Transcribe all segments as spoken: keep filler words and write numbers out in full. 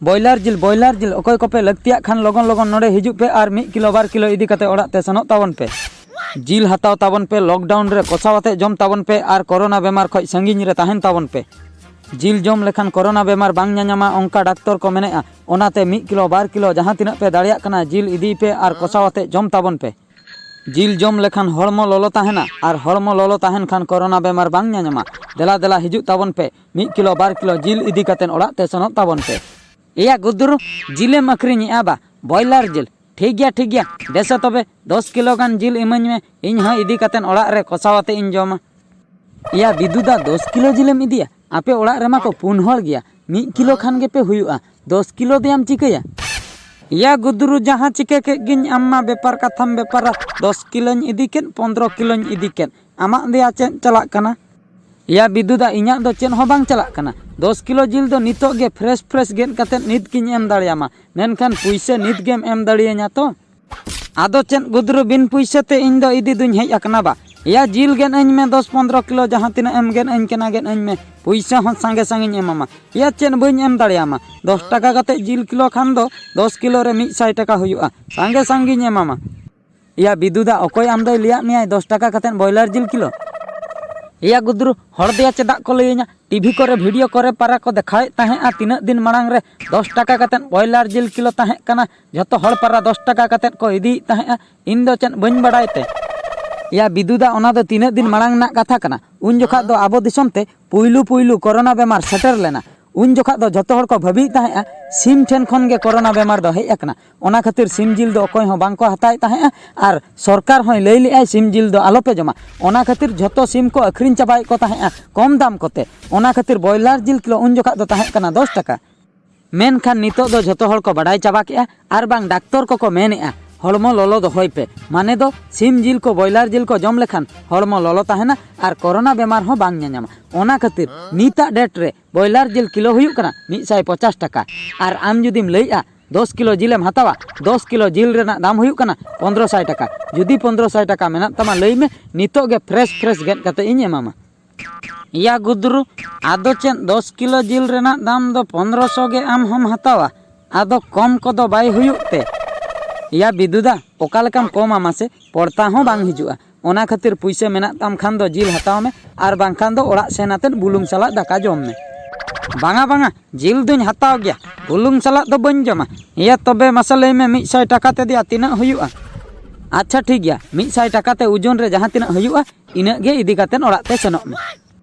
Boiler ᱡᱤᱞ, boiler ᱡᱤᱞ, ᱚᱠᱚᱭ ᱠᱚᱯᱮ ᱞᱟᱹᱠᱛᱤᱭᱟᱜ ᱠᱷᱟᱱ ᱞᱚᱜᱚᱱ ᱞᱚᱜᱚᱱ ᱱᱚᱰᱮ ᱦᱤᱡᱩᱜ ᱯᱮ ᱟᱨ ᱢᱤᱫ ᱠᱤᱞᱳ ᱵᱟᱨ ᱠᱤᱞᱳ ᱤᱫᱤ ᱠᱟᱛᱮ ᱚᱲᱟᱜ ᱛᱮ ᱥᱮᱱᱚᱜ ᱛᱟᱵᱚᱱ ᱯᱮ᱾ ᱡᱤᱞ ᱦᱟᱛᱟᱣ ᱛᱟᱵᱚᱱ ᱯᱮ, ᱞᱚᱠᱰᱟᱣᱩᱱ ᱨᱮ ᱠᱚᱥᱟᱣ ᱟᱛᱮ ᱡᱚᱢ ᱛᱟᱵᱚᱱ ᱯᱮ ᱟᱨ ᱠᱚᱨᱳᱱᱟ ᱵᱮᱢᱟᱨ ᱠᱷᱚᱱ ᱥᱟᱺᱜᱤᱧ ᱨᱮ ᱛᱟᱦᱮᱱ ᱛᱟᱵᱚᱱ ᱯᱮ᱾ ᱡᱤᱞ ᱡᱚᱢ ᱞᱮᱠᱷᱟᱱ ᱠᱚᱨᱳᱱᱟ ᱵᱮᱢᱟᱨ ᱵᱟᱝ ᱧᱟᱧᱟᱢᱟ, ᱚᱱᱠᱟ ᱰᱟᱠᱛᱚᱨ ᱠᱚ ᱢᱮᱱᱮᱜᱼᱟ᱾ ᱚᱱᱟᱛᱮ ᱢᱤᱫ ᱠᱤᱞᱳ ᱵᱟᱨ ᱠᱤᱞᱳ ᱡᱟᱦᱟᱸ ᱛᱤᱱᱟᱹᱜ ᱯᱮ ᱫᱟᱲᱮᱭᱟᱜ ᱠᱟᱱᱟ ᱡᱤᱞ ᱤᱫᱤᱭ ᱯᱮ ᱟᱨ ᱠᱚᱥᱟᱣ ᱟᱛᱮ ᱡᱚᱢ ᱛᱟᱵᱚᱱ ᱯᱮ᱾ ᱡᱤᱞ ᱡᱚᱢ ᱞᱮᱠᱷᱟᱱ ᱦᱚᱲᱢᱚ ᱞᱚᱞᱚ ᱛᱟᱦᱮᱱᱟ ᱟᱨ ᱦᱚᱲᱢᱚ ᱞᱚᱞᱚ ᱛᱟᱦᱮᱱ ᱠᱷᱟᱱ ᱠᱚᱨᱳᱱᱟ ᱵᱮᱢᱟᱨ ᱵᱟᱝ ᱧᱟᱧᱟᱢᱟ᱾ ᱫᱮᱞᱟ ᱫᱮᱞᱟ ᱦᱤᱡᱩᱜ ᱛᱟᱵᱚᱱ ᱯᱮ, ᱢᱤᱫ ᱠᱤᱞᱳ ᱵᱟᱨ ᱠᱤᱞᱳ ᱡᱤᱞ ᱤᱫᱤ ᱠᱟᱛᱮ ᱚᱲᱟᱜ ᱛᱮ ᱥᱮᱱᱚᱜ ᱛᱟᱵᱚᱱ ᱯᱮ᱾ ᱮᱭᱟ ᱜᱩᱫᱽᱨᱩ, ᱡᱤᱞᱮᱢ ᱟᱹᱠᱷᱨᱤᱧᱮᱜᱼᱟ ᱵᱟ? ᱵᱚᱭᱞᱟᱨ ᱡᱤᱞ? ᱴᱷᱤᱠ ᱜᱮᱭᱟ, ᱴᱷᱤᱠ ᱜᱮᱭᱟ, ᱵᱮᱥᱟ ᱛᱚᱵᱮ ᱫᱚᱥ ᱠᱤᱞᱳ ᱜᱟᱱ ᱡᱤᱞ ᱤᱢᱟᱹᱧ ᱢᱮ, ᱤᱧ ᱦᱚᱸ ᱤᱫᱤ ᱠᱟᱛᱮ ᱚᱲᱟᱜ ᱨᱮ ᱠᱚᱥᱟᱣ ᱟᱛᱮ ᱤᱧ ᱡᱚᱢᱟ᱾ ᱮᱭᱟ ᱵᱤᱫᱩ ᱫᱟ, ᱫᱚᱥ ᱠᱤᱞᱳ ᱡᱤᱞᱮᱢ ᱤᱫᱤᱭᱟ? ᱟᱯᱮ ᱚᱲᱟᱜ ᱨᱮᱢᱟ ᱠᱚ ᱯᱩᱱ ᱦᱚᱲ ᱜᱮᱭᱟ, ᱢᱤᱫ ᱠᱤᱞᱳ ᱠᱷᱟᱱ ᱜᱮᱯᱮ ᱦᱩᱭᱩᱜᱼᱟ, ᱫᱚᱥ ᱠᱤᱞᱳ ᱫᱚᱭᱟᱢ ᱪᱤᱠᱟᱹᱭᱟ? ᱮᱭᱟ ᱜᱩᱫᱽᱨᱩ, ᱡᱟᱦᱟᱸ ᱪᱤᱠᱟᱹ ᱠᱮᱫ ᱜᱤᱧ, ᱟᱢ ᱢᱟ ᱵᱮᱯᱟᱨ ᱠᱟᱛᱷᱟᱢ ᱵᱮᱯᱟᱨᱟ, ᱫᱚᱥ ᱠᱤᱞᱳᱧ ᱤᱫᱤ ᱠᱮᱫ, ᱯᱚᱱᱫᱽᱨᱚ ᱠᱤᱞᱳᱧ ᱤᱫᱤ ᱠᱮᱫ, ᱟᱢᱟᱜ ᱫᱚᱭᱟ ᱪᱮᱫ ᱪᱟᱞᱟᱜ ᱠᱟᱱᱟ? ᱮᱭᱟ ᱵᱤᱫᱩ ᱫᱟ, ᱤᱧᱟᱹᱜ ᱫᱚ ᱪᱮᱫ ᱦᱚᱸ ᱵᱟᱝ ᱪᱟᱞᱟᱜ ᱠᱟᱱᱟ᱾ ᱫᱚᱥ ᱠᱤᱞᱳ ᱡᱤᱞ ᱫᱚ ᱱᱤᱛᱚᱜ ᱜᱮ ᱯᱷᱨᱮᱥ ᱯᱷᱨᱮᱥ ᱜᱮᱫ ᱠᱟᱛᱮ ᱱᱤᱛ ᱜᱤᱧ ᱮᱢ ᱫᱟᱲᱮᱭᱟᱢᱟ, ᱢᱮᱱᱠᱷᱟᱱ ᱯᱩᱭᱥᱟᱹ ᱱᱤᱛ ᱜᱮᱢ ᱮᱢ ᱫᱟᱲᱮᱭᱟᱹᱧᱟ ᱛᱚ? ᱟᱫᱚ ᱪᱮᱫ ᱜᱩᱫᱽᱨᱩ, ᱵᱤᱱ ᱯᱩᱭᱥᱟᱹ ᱛᱮ ᱤᱧ ᱫᱚ ᱤᱫᱤ ᱫᱩᱧ ᱦᱮᱡ ᱟᱠᱟᱱᱟ ᱵᱟ? ᱮᱭᱟ ᱡᱤᱞ ᱜᱮᱫ ᱟᱹᱧ ᱢᱮ ᱫᱚᱥ ᱯᱚᱱᱫᱽᱨᱚ ᱠᱤᱞᱳ, ᱡᱟᱦᱟᱸ ᱛᱤᱱᱟᱹᱜ ᱮᱢ ᱜᱮᱫ ᱟᱹᱧ ᱠᱟᱱᱟ ᱜᱮᱫ ᱟᱹᱧ ᱢᱮ, ᱯᱩᱭᱥᱟᱹ ᱦᱚᱸ ᱥᱟᱸᱜᱮ ᱥᱟᱸᱜᱮᱧ ᱮᱢᱟᱢᱟ᱾ ᱮᱭᱟ ᱪᱮᱫ ᱵᱟᱹᱧ ᱮᱢ ᱫᱟᱲᱮᱭᱟᱢᱟ, ᱫᱚᱥ ᱴᱟᱠᱟ ᱠᱟᱛᱮ ᱡᱤᱞ ᱠᱤᱞᱳ ᱠᱷᱟᱱ ᱫᱚ ᱫᱚᱥ ᱠᱤᱞᱳ ᱨᱮ ᱢᱤᱫ ᱥᱟᱭ ᱴᱟᱠᱟ ᱦᱩᱭᱩᱜᱼᱟ, ᱥᱟᱸᱜᱮ ᱥᱟᱸᱜᱮᱧ ᱮᱢᱟᱢᱟ᱾ ᱮᱭᱟ ᱵᱤᱫᱩ ᱫᱟ, ᱚᱠᱚᱭ ᱟᱢ ᱫᱚᱭ ᱞᱟᱹᱭᱟᱫ ᱢᱮᱭᱟᱭ ᱫᱚᱥ ᱴᱟᱠᱟ ᱠᱟᱛᱮ ᱵᱚᱭᱞᱟᱨ ᱡᱤᱞ ᱠᱤᱞᱳ? ᱮᱭᱟ ᱜᱩᱫᱽᱨᱩ, ᱦᱚᱲ ᱫᱚᱭᱟ ᱪᱮᱫᱟᱜ ᱠᱚ ᱞᱟᱹᱭᱟᱹᱧᱟ? ᱴᱤᱵᱷᱤ ᱠᱚᱨᱮ ᱵᱷᱤᱰᱤᱭᱳ ᱠᱚᱨᱮ ᱯᱟᱨᱟ ᱠᱚ ᱫᱮᱠᱷᱟᱣᱮᱫ ᱛᱟᱦᱮᱸᱜᱼᱟ, ᱛᱤᱱᱟᱹᱜ ᱫᱤᱱ ᱢᱟᱲᱟᱝ ᱨᱮ ᱫᱚᱥ ᱴᱟᱠᱟ ᱠᱟᱛᱮ ᱵᱚᱭᱞᱟᱨ ᱡᱤᱞ ᱠᱤᱞᱳ ᱛᱟᱦᱮᱸ ᱠᱟᱱᱟ, ᱡᱷᱚᱛᱚ ᱦᱚᱲ ᱯᱟᱨᱟ ᱫᱚᱥ ᱴᱟᱠᱟ ᱠᱟᱛᱮ ᱠᱚ ᱤᱫᱤᱭᱮᱫ ᱛᱟᱦᱮᱸᱜᱼᱟ, ᱤᱧ ᱫᱚ ᱪᱮᱫ ᱵᱟᱹᱧ ᱵᱟᱲᱟᱭ ᱛᱮ? ᱮᱭᱟ ᱵᱤᱫᱩ ᱫᱟ, ᱚᱱᱟ ᱫᱚ ᱛᱤᱱᱟᱹᱜ ᱫᱤᱱ ᱢᱟᱲᱟᱝ ᱨᱮᱱᱟᱜ ᱠᱟᱛᱷᱟ ᱠᱟᱱᱟ, ᱩᱱ ᱡᱚᱠᱷᱟᱜ ᱫᱚ ᱟᱵᱚ ᱫᱤᱥᱚᱢ ᱛᱮ ᱯᱩᱭᱞᱩ ᱯᱩᱭᱞᱩ ᱠᱚᱨᱳᱱᱟ ᱵᱮᱢᱟᱨ ᱥᱮᱴᱮᱨ ᱞᱮᱱᱟ᱾ ᱩᱱ ᱡᱚᱠᱷᱟᱜ ᱫᱚ ᱡᱷᱚᱛᱚ ᱦᱚᱲ ᱠᱚ ᱵᱷᱟᱹᱵᱤᱭᱮᱫ ᱛᱟᱦᱮᱸᱜᱼᱟ ᱥᱤᱢ ᱴᱷᱮᱱ ᱠᱷᱚᱱ ᱜᱮ ᱠᱚᱨᱳᱱᱟ ᱵᱮᱢᱟᱨ ᱫᱚ ᱦᱮᱡ ᱟᱠᱟᱱᱟ, ᱚᱱᱟ ᱠᱷᱟᱹᱛᱤᱨ ᱥᱤᱢ ᱡᱤᱞ ᱫᱚ ᱚᱠᱚᱭ ᱦᱚᱸ ᱵᱟᱝ ᱠᱚ ᱦᱟᱛᱟᱣᱮᱫ ᱛᱟᱦᱮᱸᱜᱼᱟ ᱟᱨ ᱥᱚᱨᱠᱟᱨ ᱦᱚᱸᱭ ᱞᱟᱹᱭ ᱞᱮᱫᱼᱟᱭ ᱥᱤᱢ ᱡᱤᱞ ᱫᱚ ᱟᱞᱚᱯᱮ ᱡᱚᱢᱟ᱾ ᱚᱱᱟ ᱠᱷᱟᱹᱛᱤᱨ ᱡᱷᱚᱛᱚ ᱥᱤᱢ ᱠᱚ ᱟᱹᱠᱷᱨᱤᱧ ᱪᱟᱵᱟᱭᱮᱫ ᱠᱚ ᱛᱟᱦᱮᱸᱜᱼᱟ ᱠᱚᱢ ᱫᱟᱢ ᱠᱚᱛᱮ᱾ ᱚᱱᱟ ᱠᱷᱟᱹᱛᱤᱨ ᱵᱚᱭᱞᱟᱨ ᱡᱤᱞ ᱠᱤᱞᱳ ᱩᱱ ᱡᱚᱠᱷᱟᱜ ᱫᱚ ᱛᱟᱦᱮᱸ ᱠᱟᱱᱟ ᱫᱚᱥ ᱴᱟᱠᱟ᱾ ᱢᱮᱱᱠᱷᱟᱱ ᱱᱤᱛᱚᱜ ᱫᱚ ᱡᱷᱚᱛᱚ ᱦᱚᱲ ᱠᱚ ᱵᱟᱰᱟᱭ ᱪᱟᱵᱟ ᱠᱮᱜᱼᱟ ᱟᱨ ᱵᱟᱝ ᱰᱟᱠᱛᱚᱨ ᱠᱚᱠᱚ ᱢᱮᱱᱮᱜᱼᱟ ᱦᱚᱲᱢᱚ ᱞᱚᱞᱚ ᱫᱚᱦᱚᱭ ᱯᱮ, ᱢᱟᱱᱮ ᱫᱚ ᱥᱤᱢ ᱡᱤᱞ ᱠᱚ ᱵᱚᱭᱞᱟᱨ ᱡᱤᱞ ᱠᱚ ᱡᱚᱢ ᱞᱮᱠᱷᱟᱱ ᱦᱚᱲᱢᱚ ᱞᱚᱞᱚ ᱛᱟᱦᱮᱱᱟ ᱟᱨ ᱠᱚᱨᱳᱱᱟ ᱵᱮᱢᱟᱨ ᱦᱚᱸ ᱵᱟᱝ ᱧᱟᱧᱟᱢᱟ᱾ ᱚᱱᱟ ᱠᱷᱟᱹᱛᱤᱨ ᱱᱤᱛᱟᱜ ᱰᱮᱴ ᱨᱮ ᱵᱚᱭᱞᱟᱨ ᱡᱤᱞ ᱠᱤᱞᱳ ᱦᱩᱭᱩᱜ ᱠᱟᱱᱟ ᱢᱤᱫ ᱥᱟᱭ ᱯᱚᱪᱟᱥ ᱴᱟᱠᱟ᱾ ᱟᱨ ᱟᱢ ᱡᱩᱫᱤᱢ ᱞᱟᱹᱭᱮᱜᱼᱟ ᱫᱚᱥ ᱠᱤᱞᱳ ᱡᱤᱞᱮᱢ ᱦᱟᱛᱟᱣᱟ, ᱫᱚᱥ ᱠᱤᱞᱳ ᱡᱤᱞ ᱨᱮᱱᱟᱜ ᱫᱟᱢ ᱦᱩᱭᱩᱜ ᱠᱟᱱᱟ ᱯᱚᱱᱫᱽᱨᱚ ᱥᱟᱭ ᱴᱟᱠᱟ᱾ ᱡᱩᱫᱤ ᱯᱚᱱᱫᱽᱨᱚ ᱥᱟᱭ ᱴᱟᱠᱟ ᱢᱮᱱᱟᱜ ᱛᱟᱢᱟ ᱞᱟᱹᱭ ᱢᱮ, ᱱᱤᱛᱚᱜ ᱜᱮ ᱯᱷᱨᱮᱥ ᱯᱷᱨᱮᱥ ᱜᱮᱫ ᱠᱟᱛᱮ ᱤᱧ ᱮᱢᱟᱢᱟ᱾ ᱤᱭᱟ ᱜᱩᱫᱽᱨᱩ, ᱟᱫᱚ ᱪᱮᱫ ᱫᱚᱥ ᱠᱤᱞᱳ ᱡᱤᱞ ᱨᱮᱱᱟᱜ ᱫᱟᱢ ᱫᱚ ᱯᱚᱱᱨᱚᱥᱚ ᱜᱮ ᱟᱢ ᱦᱚᱢ ᱦᱟᱛᱟᱣᱟ? ᱟᱫᱚ ᱠᱚᱢ ᱠᱚᱫᱚ ᱵᱟᱭ ᱦᱩᱭᱩᱜ ᱛᱮ? ᱤᱭᱟ ᱵᱤᱫᱩᱫᱟ, ᱚᱠᱟ ᱞᱮᱠᱟᱢ ᱠᱚᱢᱟ ᱢᱟᱥᱮ? ᱯᱚᱲᱛᱟ ᱦᱚᱸ ᱵᱟᱝ ᱦᱤᱡᱩᱜᱼᱟ᱾ ᱚᱱᱟ ᱠᱷᱟᱹᱛᱤᱨ ᱯᱩᱭᱥᱟᱹ ᱢᱮᱱᱟᱜ ᱛᱟᱢ ᱠᱷᱟᱱ ᱫᱚ ᱡᱤᱞ ᱦᱟᱛᱟᱣ ᱢᱮ, ᱟᱨ ᱵᱟᱝᱠᱷᱟᱱ ᱫᱚ ᱚᱲᱟᱜ ᱥᱮᱱ ᱟᱛᱮᱫ ᱵᱩᱞᱩᱝ ᱥᱟᱞᱟᱜ ᱫᱟᱠᱟ ᱡᱚᱢ ᱢᱮ᱾ ᱵᱟᱝᱟ, ᱵᱟᱝᱟ, ᱡᱤᱞ ᱫᱩᱧ ᱦᱟᱛᱟᱣ ᱜᱮᱭᱟ, ᱵᱩᱞᱩᱝ ᱥᱟᱞᱟᱜ ᱫᱚ ᱵᱟᱹᱧ ᱡᱚᱢᱟ᱾ ᱤᱭᱟ ᱛᱚᱵᱮ ᱢᱟᱥᱮ ᱞᱟᱹᱭ ᱢᱮ, ᱢᱤᱫ ᱥᱟᱭ ᱴᱟᱠᱟ ᱛᱮᱫᱚ ᱛᱤᱱᱟᱹᱜ ᱦᱩᱭᱩᱜᱼᱟ? ᱟᱪᱪᱷᱟ ᱴᱷᱤᱠ ᱜᱮᱭᱟ, ᱢᱤᱫ ᱥᱟᱭ ᱴᱟᱠᱟ ᱛᱮ ᱳᱡᱚᱱ ᱨᱮ ᱡᱟᱦᱟᱸ ᱛᱤᱱᱟᱹᱜ ᱦᱩᱭᱩᱜᱼᱟ, ᱤᱱᱟᱹᱜ ᱜᱮ ᱤᱫᱤ ᱠᱟᱛᱮᱫ ᱚᱲᱟᱜ ᱛᱮ ᱥᱮᱱᱚᱜ ᱢᱮ᱾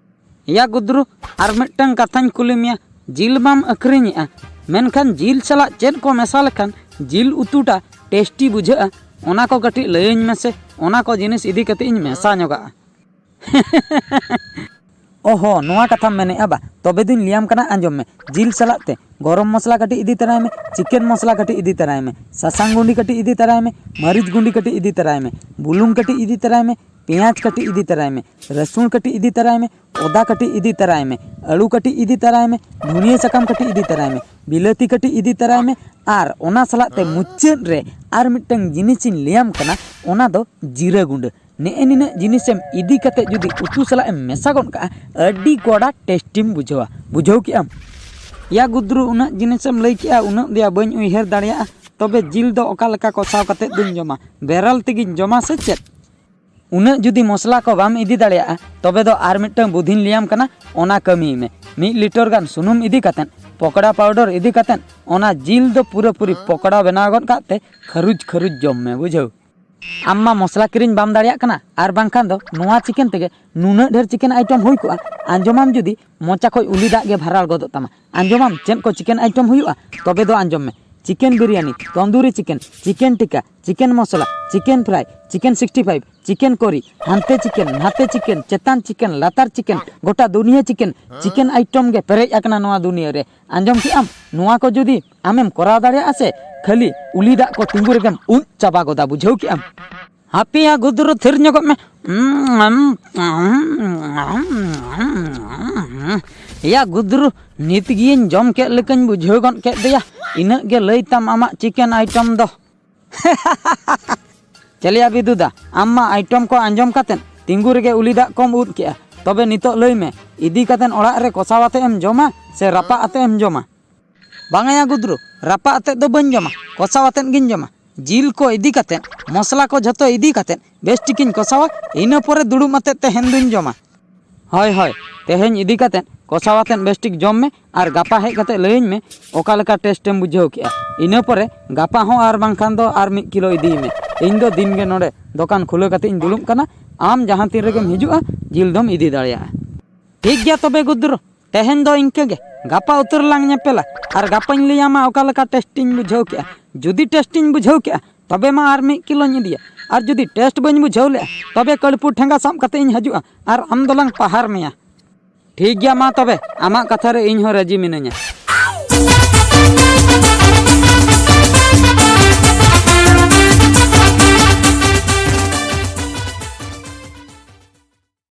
ᱮᱭᱟ ᱜᱩᱫᱽᱨᱩ, ᱟᱨ ᱢᱤᱫᱴᱟᱝ ᱠᱟᱛᱷᱟᱧ ᱠᱩᱞᱤ ᱢᱮᱭᱟ, ᱡᱤᱞ ᱢᱟᱢ ᱟᱹᱠᱷᱨᱤᱧᱮᱜᱼᱟ, ᱢᱮᱱᱠᱷᱟᱱ ᱡᱤᱞ ᱥᱟᱞᱟᱜ ᱪᱮᱫ ᱠᱚ ᱢᱮᱥᱟ ᱞᱮᱠᱷᱟᱱ ᱡᱤᱞ ᱩᱛᱩᱴᱟ ᱴᱮᱥᱴᱤ ᱵᱩᱡᱷᱟᱹᱜᱼᱟ, ᱚᱱᱟ ᱠᱚ ᱠᱟᱹᱴᱤᱡ ᱞᱟᱹᱭᱟᱹᱧ ᱢᱮᱥᱮ, ᱚᱱᱟ ᱠᱚ ᱡᱤᱱᱤᱥ ᱤᱫᱤ ᱠᱟᱛᱮ ᱤᱧ ᱢᱮᱥᱟ ᱧᱚᱜᱟᱜᱼᱟ᱾ ᱚᱦᱚ, ᱱᱚᱣᱟ ᱠᱟᱛᱷᱟᱢ ᱢᱮᱱᱮᱫᱼᱟ ᱵᱟ? ᱛᱚᱵᱮ ᱫᱩᱧ ᱞᱟᱹᱭᱟᱢ ᱠᱟᱱᱟ, ᱟᱸᱡᱚᱢ ᱢᱮ᱾ ᱡᱤᱞ ᱥᱟᱞᱟᱜ ᱛᱮ ᱜᱚᱨᱚᱢ ᱢᱚᱥᱞᱟ ᱠᱟᱹᱴᱤᱡ ᱤᱫᱤ ᱛᱟᱨᱟᱭ ᱢᱮ, ᱪᱤᱠᱮᱱ ᱢᱚᱥᱞᱟ ᱠᱟᱹᱴᱤᱡ ᱤᱫᱤ ᱛᱟᱨᱟᱭ ᱢᱮ, ᱥᱟᱥᱟᱝ ᱜᱩᱸᱰᱤ ᱠᱟᱹᱴᱤᱡ ᱤᱫᱤ ᱛᱟᱨᱟᱭ ᱢᱮ, ᱢᱟᱹᱨᱤᱪ ᱜᱩᱸᱰᱤ ᱠᱟᱹᱴᱤᱡ ᱤᱫᱤ ᱛᱟᱨᱟᱭ ᱢᱮ, ᱵᱩᱞᱩᱝ ᱠᱟᱹᱴᱤᱡ ᱤᱫᱤ ᱛᱟᱨᱟᱭ ᱢᱮ, ᱯᱮᱸᱭᱟᱡᱽ ᱠᱟᱹᱴᱤᱡ ᱤᱫᱤ ᱛᱟᱨᱟᱭ ᱢᱮ, ᱨᱟᱹᱥᱩᱱ ᱠᱟᱹᱴᱤᱡ ᱤᱫᱤ ᱛᱟᱨᱟᱭ ᱢᱮ, ᱚᱫᱟ ᱠᱟᱹᱴᱤᱡ ᱤᱫᱤ ᱛᱟᱨᱟᱭ ᱢᱮ, ᱟᱹᱞᱩ ᱠᱟᱹᱴᱤᱡ ᱤᱫᱤ ᱛᱟᱨᱟᱭ ᱢᱮ, ᱫᱷᱩᱱᱤᱭᱟᱹ ᱥᱟᱠᱟᱢ ᱠᱟᱹᱴᱤᱡ ᱤᱫᱤ ᱛᱟᱨᱟᱭ ᱢᱮ, ᱵᱤᱞᱟᱹᱛᱤ ᱠᱟᱹᱴᱤᱡ ᱤᱫᱤ ᱛᱟᱨᱟᱭ ᱢᱮ, ᱟᱨ ᱚᱱᱟ ᱥᱟᱞᱟᱜ ᱛᱮ ᱢᱩᱪᱟᱹᱫ ᱨᱮ ᱟᱨ ᱢᱤᱫᱴᱟᱝ ᱡᱤᱱᱤᱥᱤᱧ ᱞᱟᱹᱭᱟᱢ ᱠᱟᱱᱟ, ᱚᱱᱟ ᱫᱚ ᱡᱤᱨᱟᱹ ᱜᱩᱸᱰᱟᱹ᱾ ᱱᱮᱜᱼᱮ ᱱᱤᱱᱟᱹᱜ ᱡᱤᱱᱤᱥᱮᱢ ᱤᱫᱤ ᱠᱟᱛᱮ ᱡᱩᱫᱤ ᱩᱛᱩ ᱥᱟᱞᱟᱜ ᱮᱢ ᱢᱮᱥᱟ ᱜᱚᱫ ᱠᱟᱜᱼᱟ, ᱟᱹᱰᱤ ᱜᱚᱰᱟ ᱴᱮᱥᱴᱤᱢ ᱵᱩᱡᱷᱟᱹᱣᱟ᱾ ᱵᱩᱡᱷᱟᱹᱣ ᱠᱮᱜᱼᱟᱢ? ᱭᱟ ᱜᱩᱫᱽᱨᱩ, ᱩᱱᱟᱹᱜ ᱡᱤᱱᱤᱥᱮᱢ ᱞᱟᱹᱭ ᱠᱮᱜᱼᱟ, ᱩᱱᱟᱹᱜ ᱫᱚᱭᱟ ᱵᱟᱹᱧ ᱩᱭᱦᱟᱹᱨ ᱫᱟᱲᱮᱭᱟᱜᱼᱟ᱾ ᱛᱚᱵᱮ ᱡᱤᱞ ᱫᱚ ᱚᱠᱟ ᱞᱮᱠᱟ ᱠᱚᱥᱟᱣ ᱠᱟᱛᱮ ᱫᱩᱧ ᱡᱚᱢᱟ? ᱵᱮᱨᱮᱞ ᱛᱮᱜᱤᱧ ᱡᱚᱢᱟ ᱥᱮ ᱪᱮᱫ? ᱩᱱᱟᱹᱜ ᱡᱩᱫᱤ ᱢᱚᱥᱞᱟ ᱠᱚ ᱵᱟᱢ ᱤᱫᱤ ᱫᱟᱲᱮᱭᱟᱜᱼᱟ, ᱛᱚᱵᱮ ᱫᱚ ᱟᱨ ᱢᱤᱫᱴᱟᱝ ᱵᱩᱫᱷᱤᱧ ᱞᱟᱹᱭᱟᱢ ᱠᱟᱱᱟ, ᱚᱱᱟ ᱠᱟᱹᱢᱤᱭ ᱢᱮ᱾ ᱢᱤᱫ ᱞᱤᱴᱚᱨ ᱜᱟᱱ ᱥᱩᱱᱩᱢ ᱤᱫᱤ ᱠᱟᱛᱮᱫ, ᱯᱚᱠᱚᱲᱟ ᱯᱟᱣᱰᱟᱨ ᱤᱫᱤ ᱠᱟᱛᱮᱫ, ᱚᱱᱟ ᱡᱤᱞ ᱫᱚ ᱯᱩᱨᱟᱹᱯᱩᱨᱤ ᱯᱚᱠᱚᱲᱟ ᱵᱮᱱᱟᱣ ᱜᱚᱫ ᱠᱟᱜ ᱛᱮ ᱠᱷᱟᱹᱨᱩᱡ ᱠᱷᱟᱹᱨᱩᱡ ᱡᱚᱢ ᱢᱮ, ᱵᱩᱡᱷᱟᱹᱣ? ᱟᱢ ᱢᱟ ᱢᱚᱥᱞᱟ ᱠᱤᱨᱤᱧ ᱵᱟᱢ ᱫᱟᱲᱮᱭᱟᱜ ᱠᱟᱱᱟ, ᱟᱨ ᱵᱟᱝᱠᱷᱟᱱ ᱫᱚ ᱱᱚᱣᱟ ᱪᱤᱠᱮᱱ ᱛᱮᱜᱮ ᱱᱩᱱᱟᱹᱜ ᱰᱷᱮᱨ ᱪᱤᱠᱮᱱ ᱟᱭᱴᱮᱢ ᱦᱩᱭ ᱠᱚᱜᱼᱟ, ᱟᱸᱡᱚᱢᱟᱢ ᱡᱩᱫᱤ ᱢᱚᱪᱟ ᱠᱷᱚᱡ ᱩᱞᱤ ᱫᱟᱜ ᱜᱮ ᱵᱷᱟᱨᱟᱲ ᱜᱚᱫᱚᱜ ᱛᱟᱢᱟ᱾ ᱟᱸᱡᱚᱢᱟᱢ ᱪᱮᱫ ᱠᱚ ᱪᱤᱠᱮᱱ ᱟᱭᱴᱮᱢ ᱦᱩᱭᱩᱜᱼᱟ, ᱛᱚᱵᱮ ᱫᱚ ᱟᱸᱡᱚᱢ ᱢᱮ᱾ ᱪᱤᱠᱮᱱ ᱵᱤᱨᱭᱟᱱᱤ, ᱛᱚᱱᱫᱩᱨᱤ ᱪᱤᱠᱮᱱ, ᱪᱤᱠᱮᱱ ᱴᱤᱠᱟ, ᱪᱤᱠᱮᱱ ᱢᱚᱥᱞᱟ, ᱪᱤᱠᱮᱱ ᱯᱷᱨᱟᱭ, ᱪᱤᱠᱮᱱ ᱥᱤᱠᱥᱴᱤ ᱯᱷᱟᱭᱤᱵᱷ, ᱪᱤᱠᱮᱱ ᱠᱚᱨᱤ, ᱦᱟᱱᱛᱮ ᱪᱤᱠᱮᱱ, ᱱᱟᱛᱮ ᱪᱤᱠᱮᱱ, ᱪᱮᱛᱟᱱ ᱪᱤᱠᱮᱱ, ᱞᱟᱛᱟᱨ ᱪᱤᱠᱮᱱ, ᱜᱚᱴᱟ ᱫᱩᱱᱤᱭᱟᱹ ᱪᱤᱠᱮᱱ, ᱪᱤᱠᱮᱱ ᱟᱭᱴᱮᱢ ᱜᱮ ᱯᱮᱨᱮᱡ ᱟᱠᱟᱱᱟ ᱱᱚᱣᱟ ᱫᱩᱱᱤᱭᱟᱹ ᱨᱮ᱾ ᱟᱸᱡᱚᱢ ᱠᱮᱜ ᱟᱢ? ᱱᱚᱣᱟ ᱠᱚ ᱡᱩᱫᱤ ᱟᱢᱮᱢ ᱠᱚᱨᱟᱣ ᱫᱟᱲᱮᱭᱟᱜᱼᱟ ᱥᱮ, ᱠᱷᱟᱹᱞᱤ ᱩᱞᱤ ᱫᱟᱜ ᱠᱚ ᱛᱤᱸᱜᱩ ᱨᱮᱜᱮᱢ ᱩᱫ ᱪᱟᱵᱟ ᱜᱚᱫᱟ, ᱵᱩᱡᱷᱟᱹᱣ ᱠᱮᱜ ᱟᱢ? ᱦᱟᱯᱮᱭᱟ ᱜᱩᱫᱽᱨᱩ, ᱛᱷᱤᱨ ᱧᱚᱜᱚᱜ ᱢᱮ᱾ ᱮᱭᱟ ᱜᱩᱫᱽᱨᱩ, ᱱᱤᱛ ᱜᱮᱧ ᱡᱚᱢ ᱠᱮᱫ ᱞᱮᱠᱟᱧ ᱵᱩᱡᱷᱟᱹᱣ ᱜᱚᱫ ᱠᱮᱫ ᱫᱚᱭᱟ᱾ ᱤᱱᱟᱹᱜ ᱜᱮ ᱞᱟᱹᱭ ᱛᱟᱢ ᱟᱢᱟᱜ ᱪᱤᱠᱮᱱ ᱟᱭᱴᱮᱢ ᱫᱚ᱾ ᱪᱟᱹᱞᱤᱭᱟ ᱵᱤᱫᱩ ᱫᱟ, ᱟᱢ ᱢᱟ ᱟᱭᱴᱮᱢ ᱠᱚ ᱟᱸᱡᱚᱢ ᱠᱟᱛᱮᱫ ᱛᱤᱸᱜᱩ ᱨᱮᱜᱮ ᱩᱞᱤ ᱫᱟᱜ ᱠᱚᱢ ᱩᱫ ᱠᱮᱜᱼᱟ᱾ ᱛᱚᱵᱮ ᱱᱤᱛᱚᱜ ᱞᱟᱹᱭ ᱢᱮ, ᱤᱫᱤ ᱠᱟᱛᱮᱫ ᱚᱲᱟᱜ ᱨᱮ ᱠᱚᱥᱟᱣ ᱟᱛᱮᱫ ᱮᱢ ᱡᱚᱢᱟ ᱥᱮ ᱨᱟᱯᱟᱜ ᱟᱛᱮᱫ ᱮᱢ ᱡᱚᱢᱟ? ᱵᱟᱝᱟ ᱭᱟ ᱜᱩᱫᱽᱨᱩ, ᱨᱟᱯᱟᱜ ᱟᱛᱮᱫ ᱫᱚ ᱵᱟᱹᱧ ᱡᱚᱢᱟ, ᱠᱚᱥᱟᱣ ᱟᱛᱮᱫ ᱜᱤᱧ ᱡᱚᱢᱟ᱾ ᱡᱤᱞ ᱠᱚ ᱤᱫᱤ ᱠᱟᱛᱮᱫ, ᱢᱚᱥᱞᱟ ᱠᱚ ᱡᱷᱚᱛᱚ ᱤᱫᱤ ᱠᱟᱛᱮᱫ ᱵᱮᱥ ᱴᱷᱤᱠᱤᱧ ᱠᱚᱥᱟᱣᱟ, ᱤᱱᱟᱹ ᱯᱚᱨᱮ ᱫᱩᱲᱩᱵ ᱟᱛᱮᱫ ᱛᱮᱦᱮᱧ ᱫᱩᱧ ᱡᱚᱢᱟ᱾ ᱦᱳᱭ ᱦᱳᱭ, ᱛᱮᱦᱮᱧ ᱤᱫᱤ ᱠᱟᱛᱮᱫ ᱠᱚᱥᱟᱣ ᱟᱛᱮᱫ ᱵᱮᱥ ᱴᱷᱤᱠ ᱡᱚᱢ ᱢᱮ ᱟᱨ ᱜᱟᱯᱟ ᱦᱮᱡ ᱠᱟᱛᱮᱫ ᱞᱟᱹᱭᱟᱹᱧ ᱢᱮ ᱚᱠᱟ ᱞᱮᱠᱟ ᱴᱮᱥᱴ ᱮᱢ ᱵᱩᱡᱷᱟᱹᱣ ᱠᱮᱜᱼᱟ᱾ ᱤᱱᱟᱹ ᱯᱚᱨᱮ ᱜᱟᱯᱟ ᱦᱚᱸ ᱟᱨ ᱵᱟᱝᱠᱷᱟᱱ ᱫᱚ ᱟᱨ ᱢᱤᱫ ᱠᱤᱞᱳ ᱤᱫᱤᱭ ᱢᱮ᱾ ᱤᱧ ᱫᱚ ᱫᱤᱱ ᱜᱮ ᱱᱚᱰᱮ ᱫᱚᱠᱟᱱ ᱠᱷᱩᱞᱟᱹᱣ ᱠᱟᱛᱮᱫ ᱤᱧ ᱫᱩᱲᱩᱵ ᱠᱟᱱᱟ, ᱟᱢ ᱡᱟᱦᱟᱸ ᱛᱤᱱ ᱨᱮᱜᱮᱢ ᱦᱤᱡᱩᱜᱼᱟ ᱡᱤᱞ ᱫᱚᱢ ᱤᱫᱤ ᱫᱟᱲᱮᱭᱟᱜᱼᱟ᱾ ᱴᱷᱤᱠ ᱜᱮᱭᱟ ᱛᱚᱵᱮ ᱜᱩᱫᱽᱨᱚ, ᱛᱮᱦᱮᱧ ᱫᱚ ᱤᱱᱠᱟᱹ ᱜᱮ, ᱜᱟᱯᱟ ᱩᱛᱟᱹᱨ ᱞᱟᱝ ᱧᱮᱯᱮᱞᱟ ᱟᱨ ᱜᱟᱯᱟᱧ ᱞᱟᱹᱭᱟᱢᱟ ᱚᱠᱟ ᱞᱮᱠᱟ ᱴᱮᱥᱴᱤᱧ ᱵᱩᱡᱷᱟᱹᱣ ᱠᱮᱜᱼᱟ᱾ ᱡᱩᱫᱤ ᱴᱮᱥᱴᱤᱧ ᱵᱩᱡᱷᱟᱹᱣ ᱠᱮᱜᱼᱟ ᱛᱚᱵᱮ ᱢᱟ ᱟᱨ ᱢᱤᱫ ᱠᱤᱞᱳᱧ ᱤᱫᱤᱭᱟ, ᱟᱨ ᱡᱩᱫᱤ ᱴᱮᱥᱴ ᱵᱟᱹᱧ ᱵᱩᱡᱷᱟᱹᱣ ᱞᱮᱜᱼᱟ ᱛᱚᱵᱮ ᱠᱟᱹᱲᱯᱩ ᱴᱷᱮᱸᱜᱟ ᱥᱟᱵ ᱠᱟᱛᱮ ᱤᱧ ᱦᱤᱡᱩᱜᱼᱟ ᱟᱨ ᱟᱢ ᱫᱚᱞᱟᱝ ᱯᱟᱦᱟᱨ ᱢᱮᱭᱟ᱾ ᱴᱷᱤᱠ ᱜᱮᱭᱟ, ᱢᱟ ᱛᱚᱵᱮ, ᱟᱢᱟᱜ ᱠᱟᱛᱷᱟ ᱨᱮ ᱤᱧ ᱦᱚᱸ ᱨᱟᱹᱡᱤ ᱢᱤᱱᱟᱹᱧᱟ᱾